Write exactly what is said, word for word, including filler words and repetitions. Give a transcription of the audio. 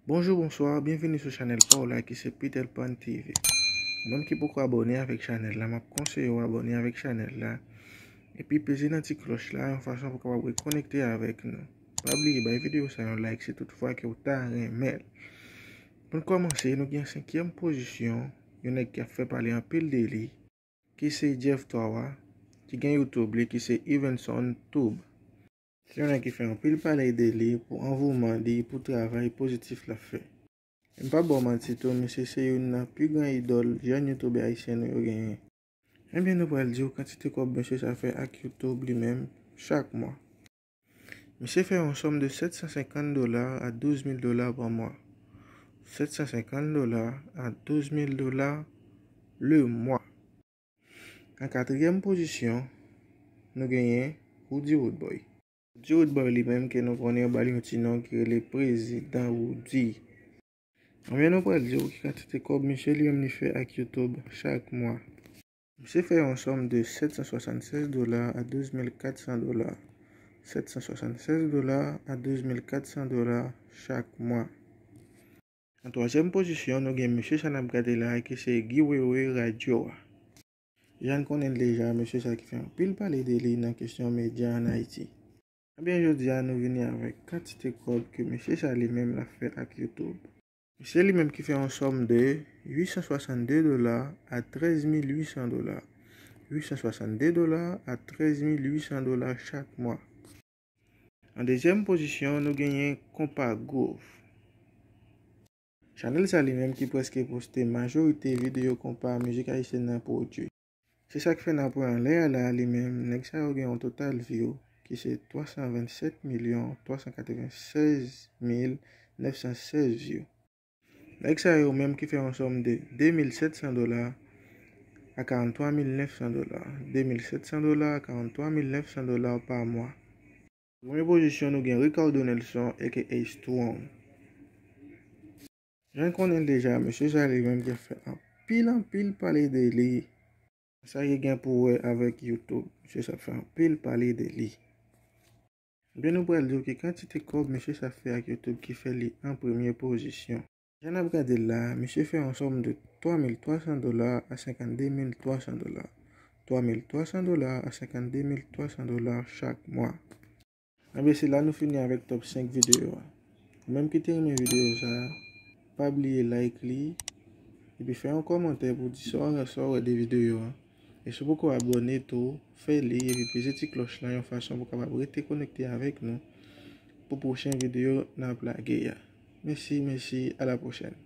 Bonjou, bonswa, byenvini sou chanèl pa w la ki se Peter Pan T V. Ou menm ki poko abòne avèk chanèl la, m ap konseye w abòne avèk chanèl la. Epi peze nan ti klòch la yon fason pou w kapab rekonekte avèk nou. Pa bliye bay videyo sa yon like si toutfwa ke w ta renmen l. Pou n kòmanse, nou gen senkyèm pozisyon, yon nèg ki ap fè pale anpil de li, ki se Jeff Towa, ki gen YouTube li ki se Evenson Tube. Se yon nèg ki fè anpil pale de li pou anvouman li, pou travay pozitif l ap fè. E m p ap ba w manti tou, misye se youn nan pi gran idòl jèn youtubè ayisyen nou yo genyen. Ebyen, nou pral di w kantite kòb mesye sa fè ak YouTube li menm chak mwa. Misye fè yon sòm de sèt san senkant dola a douz mil dola pa mwa. Sèt san senkant dola a douz mil dola le mwa. An katriyèm pozisyon, nou genyen Roody Roodboy. Roody Roodboy li menm ke nou konnen, yo ba l yon ti non ki rele Prezidan Roody. Ebyen, nou pral di w ki kantite kòb misye li menm li fè ak YouTube chak mwa. Misye fè yon sòm de sèt san swasannsèz dola a douz mil kat san dola. Sèt san swasannsèz dola a douz mil kat san dola chak mwa. An twazyèm pozisyon, nou gen mesye sa n ap gade la a ki se Guy Wewe Radyo a. Jan n konnen l deja, mesye sa ki fè anpil pale de li nan kesyon medya ann Ayiti. Ebyen, jodi a, nou vini avèk kantite kòb ke mesye sa li menm l ap fè ak YouTube. Mesye li menm ki fè yon sòm de uit san swasann de dola a trèz mil uit san dola. Uit san swasann de dola a trèz mil uit san dola chak mwa. An dezyèm pozisyon, nou genyen Konpa Groove. Chanèl sa li menm ki prèske poste majorite videyo konpa mizik ayisyèn nan pwodui. Se sa k fè n ap wè anlè a la a li menm, nèg sa yo gen yon total view ki se twa san vennsèt milyon twa san katrevennsèz mil nèf san sèz view. Nèg sa yo menm ki fè yon sòm de de mil sèt san dola a karanntwa mil nèf san dola, de mil sèt san dola a karanntwa mil nèf san dola pa mwa. Premye pozisyon, nou gen Ricardo Nelson, A K A Strong. Jan n konnen l deja, mesye sa li menm ki fè anpil, anpil pale de li. Sa ki gen pou wè avèk YouTube, mesye sa fè anpil pale de li. Ebyen, nou pral di w ki kantite kòb mesye sa fè ak YouTube ki fè li an premye pozisyon. Jan n ap gade l la a, misye fè yon sòm de twa mil twa san dola a senkannde mil twa san dola. Twa mil twa san dola a senkannde mil twa san dola chak mwa. Ebyen, se la nou fini avèk top senk videyo a. Ou menm ki te renmen videyo sa a, pa bliye like li, epi fè yon kòmantè pou di sa w, sa w wè de videyo a. E si w poko abòne tou, fè li epi peze ti klòch lan yon fason pou w kapab rete konekte avèk nou pou pwochen videyo n ap lage a. Mèsi, mèsi, a la pwochèn.